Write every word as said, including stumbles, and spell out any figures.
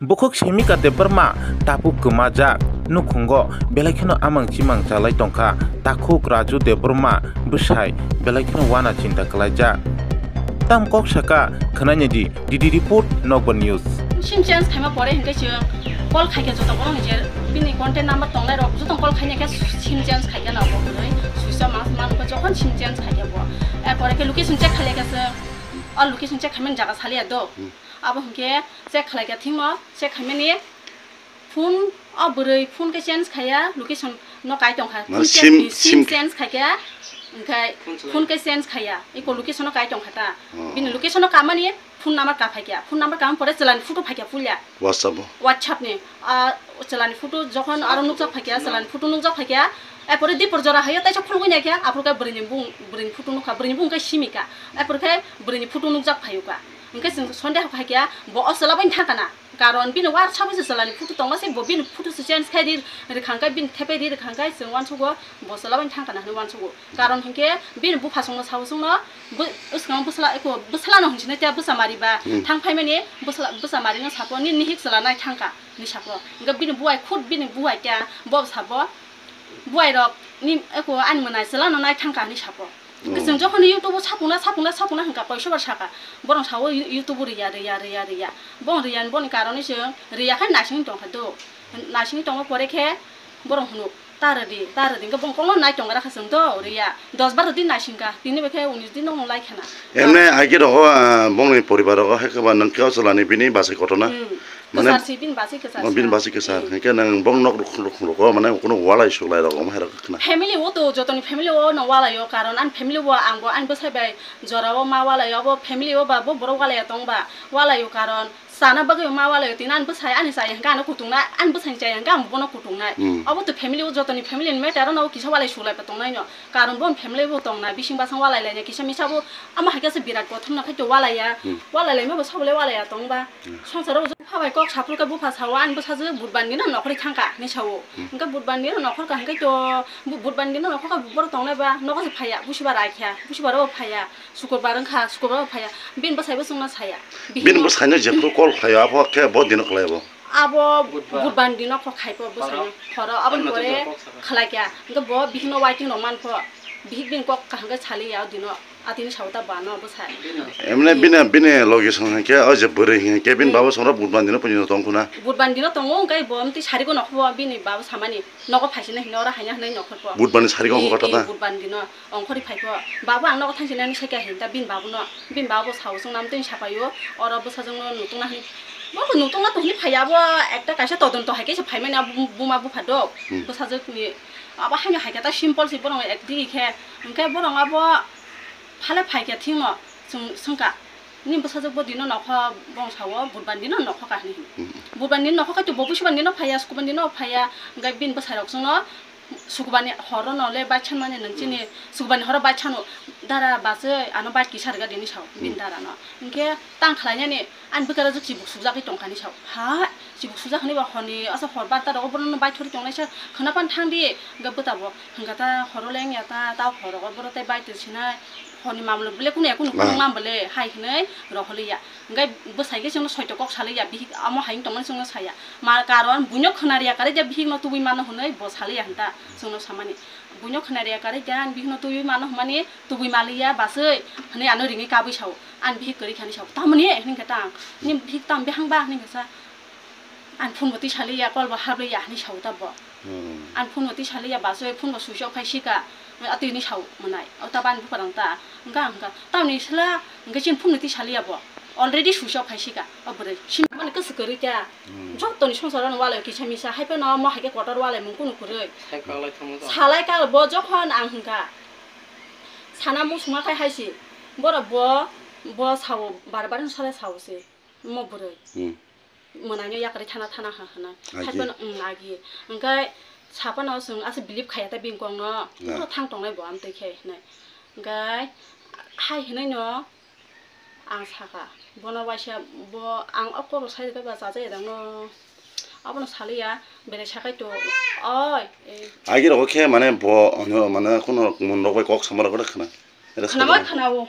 Bukhuk Semika Debbarma tapuk kwmajak, nukhungo belai kheno amang chimang chalai tongkha. Takhuk Raju Debbarma bwsai belai kheno wana chinta kwlaijak. Tam kok saka khwnainai di, D D Report, Nokbar News. Sim change khaima pore hinkhe chwng call khaikhe joto borok ni je bini contact number tongnai rok joto call khaina khe sim change khaikhe na bo hwnwi switch off ma, ma nukha jokhon sim change khaikhe bo. Er pore khe location check khailai khe chwng o location check khaimani jaga saliya do. Hmm. Abo hinkhe check khlaikha thwngno, check khaimani phone, o bwrwi phone khe change khaiya, location no kai tongkha. Mane phone sim, change, sim sim change khaikha, hinkhe phone khe change khaiya, eko location no kai tongkha ta. Oh. Bini location no kamani phone number ka phaikha, phone number kamani pore chwlani photo phaikha puila. WhatsApp o? WhatsApp ni, ah, chwlani photo jokhon aro nukjak phaikha, chwlani photo nukjak phaikha, er pore dipor jora hayo taisa khulugwi naikha, aphuru khe bwrwini bung, bwrwini photo nukha, bwrwini bung khe simika, er pore khe bwrwini photo nukjak phaiyuka. Hinkhe chwng sondeho khaikha, bo o chwla bai thangkana. Karon bini WhatsApp o se chwlani photo tongma se bo bini photo se change khai ri rwkhang khe bini thepai ri rwkhang khe chwng uansugo bo chwla bai thangkana hwnwi uansugo. Karon hinkhe bini bupha chwngno sao chwngno bw-, bwskango bwsla eko bwsla no hwnsinai tei bwsa mari ba Hmm. thang phaimani bwsla, bwsa mari no sako nini hik chwla nai thangka hwnwi sako. Hinkhe bini buai khud bini buai tei bo sabo buai rok ni eko ani mwnai chwla no nai thangka hwnwi sako. Hinkhe chwng jokhon YouTube o sapungna, sapungna, sapungna hinkha koisobar saka. Borok sao You-, YouTube o riya, riya, riya, riya. Bong riya ni boni karon ni chwng riya khe naisingwi tongkha do. Naisingwi tongma pore khe borok hwnwi ta rwdi, ta rwdi hinkhe bong kolo nai tongra kha chwng do riya. Dos baro din naisingkha, tini bai khe unis din no lai khana. Emne aike rogo, ah, bongni poribar rogo hai khe ba nang khe o chwla ni bini bachai kotor na. Hmm. Mane, kwchar si, bini basi kwchar oh, bini sa. Basi kwchar. Hmm. Hinkhe nang bong nok ruk-, ruk-, ruko, mane, kuno walai suklai rok, omo hai rok khna. Family o to, jotoni family o no walai o, karon ani family o ang bo ani bwsai bai jora o ma walai o, abo family o ba bo borok walai ya tong ba, walai o karon sana bagwi ma walai o, tini ani bwsai ani chaya hinkhe ano kutung nai, ani bwsai ni chaya hinkhe ang bono kutung nai. Hmm. Abo to family o, jotoni family ni matter o no kisa walai suklai pa tong nai no, karon bo family bo tong nai, bising basang walai lai nai, kisa misa bo ama hai khe se birat kothom no khai to walai ya, Hmm. walai lai ma bo sabo le walai ya tong ba. Hmm. Songsaro Bupha bai kok saphuru khe bupha sao, "Ani bwsajwk budbandi no nokhorwi thangkha," hinwi sao. Hmm. Hwnkhe budbandi no nokhorkha hwnkhe to bu-, budbandi no nokhorkha borok tongnai ba nogo se phaiya, busibar aikha, busibar o phaiya, sukurbar wngkha, sukurbar o phaiya. Bini bwsai bo chwngno saya. Bini bwsai no jephuru call khlaio, abo khe bo dino khlai abo. Abo budbandi no kok khai pho bwsai no. Horo aboni pore khlai kha. Hwnkhe bo bihik no waiting rok man pho. Bihik bini kok kaham khe saliya o dino. Atini sao ta bano bwsai. Emne bini, bini logi song hwnkhe, o je bwrwi hwnkhe, bini babo songrok budbandi no pujino tong khuna. Budbandi no tongo, hwnkhe bo amtwi sarigo nokho bo bini babo samani. Nogo phaisina hinwi oro haina hinwi nokhor pho. Budbandi sarigo ongkhor kha ta? Budbandi no ongkhorwi phai pho. Babo ang nogo thangsinani sai kha hinta bini babo no. Bini babo sao chwng namtwi sapaio, oro bwsajwk no nutungna hinwi. Bo nutungna to hinwi phaiya, abo ekta kaisa todonto hai khe se phaimani abo buma bupha do. Hmm. Bwsajwk ni abo haino hai khe ta simple se borok ek digi khe. Hwnkhe borok abo Phale phaikhe thwngno chwng swngkha, "Nini bwsajwk bo dino nokho?" Bong sao, "Budbandi no nokho kha," hinwi. Hmm. Budbandi no nokho khe to bo busiba dino phaiya, sukuba dino phaiya, hwnkhe bini bwsai rok chwngno sukubani horo no le bike sanmani nwng chini, sukubani horo bike sano, "Dara bachwi ano bike kisa rwgadi," hinwi sao bini dara no. Hwnkhe tang khlainani ani bwkha rok chibuk sukjagwi tongkha hinwi sao. Ha, chibuk sujak hinwi ba horni asa hor barta rogo bono bai thori tongnaisa khwnapan thangdi, hwnkhe bwtabo hwnkha ta horo leng ya ta, ta horo borok tei bai twi sinai horni mamlo bele kunu ya kunu kunu mam bole hai hinwi roholi ya. Hwnkhe bwsai khe chwngno soito kok salai ya, bihik amo hai wng tongmani chwngno saya. Ma karon buino khwna riya karwi je bihikno tubui mano hinwi bo salai ya hinta chwngno samani. Buino khwna riya karwi je ani bihikno tubui mano hwnmani tubui maliya bachwi hinwi ano ringwi kabui sao. Ani bihik kwrwi kha hinwi sao. Tamoni hinwi khe tang? Nini bihik tam bihang ba hinwi khe sa. Ani phone bo twi saliya, call bo habliya hinwi sao ta bo. Hmm. Ani phone bo twi saliya, bachwi phone bo switch off khai sika. Atwi hinwi sao mwnai. O ta bani buphang ta. Hwnkha hwnkha. Tamni sala hwnkhe chini phone bo twi saliya bo. Already switch off khai sika. O bwrwi. Sini mani kwswk kwrwi kha. Hmm. Jotoni songsaro no walai kisa misa. Hai phano mo hai khe kotor walai mung kunu kwrwi. Sai paklai thangma jang. Salai ka bo jokhon ang hwnkha. Sana musuma khai hai si. Borok bo, bo sao bar bar no sale sao se. Mo bwrwi. Hmm. Mwnaino yakarwi thana thana ha hwnwi. Agi. Haiphano, mm, agi. Hwnkhe saphano chwng aswk believe khaiya ta bini kokno. Na. Boro thang tongnai bo amtwi khe hwnwi. Hwnkhe hai hwnwi no ang sakha. Bono waisa bo ang o koro sai rwkhe ba chajakya dangno. Abono saliya, belai sakai to. Oi, eh. Agi rogo khe mane bo, ono mane kuno mun rok bai kok sama rok khna. Khna ma khna o.